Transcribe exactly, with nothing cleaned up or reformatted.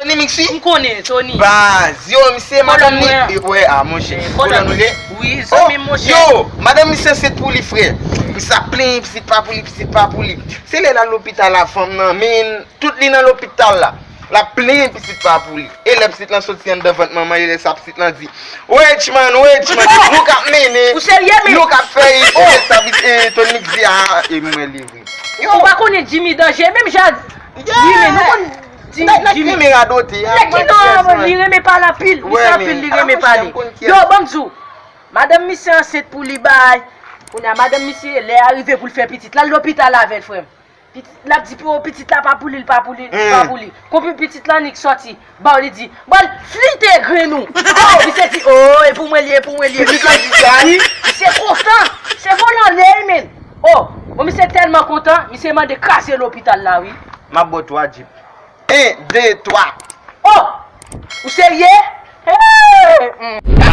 Tony Mix wi. M konnen Tony. Baz, yo, misye madanm li. Mwen. Wè, a, monchè. Kolòn mwen. Wi, zanmi m, monchè. Yo, madanm misye ansent pou li, frè. Misye ap plenyen, pitit pa pou li, pitit pa pou li. Se lè l al lopital la, fanm nan, men tout li nan lopital la. L ap plenyen, pitit pa pou li. E lè pitit lan soti anndan vant manman, e lè sa pitit lan di, Rich man, Rich man, nou k ap mennen. Ou serye, men? Nou k ap fè, e, e, sa, e, Tony Mix di, a, e mwen li vre. Ou pa konnen Jimmy danje, menm jan. Jimmy, nou konn Jimmy. Renmen radote. Nèg ki nan li renmen pale anpil. Misye anpil, li renmen pale. Yo, ban m di w. Madanm misye ansent pou li bay. Kounye a, madanm misye, lè a rive pou l fè pitit, l al lopital avè l, frè m. Pitit, l ap di pou pitit la pa pou li, l pa pou li, l pa pou li. Konpi pitit la nik sòti. Ba w li di, ba l flite grenn ou. Oh, misye di, oh, e pou mwen li ye, e pou mwen li ye. Pitit la di sa? Wi, misye kontan. Se volan lè, men. Oh, bon, misye tèlman kontan, misye mande kraze lopital la, wi. M ap ba w twa djip. En, de, twa. Oh! Ou serye? Hey! Mm.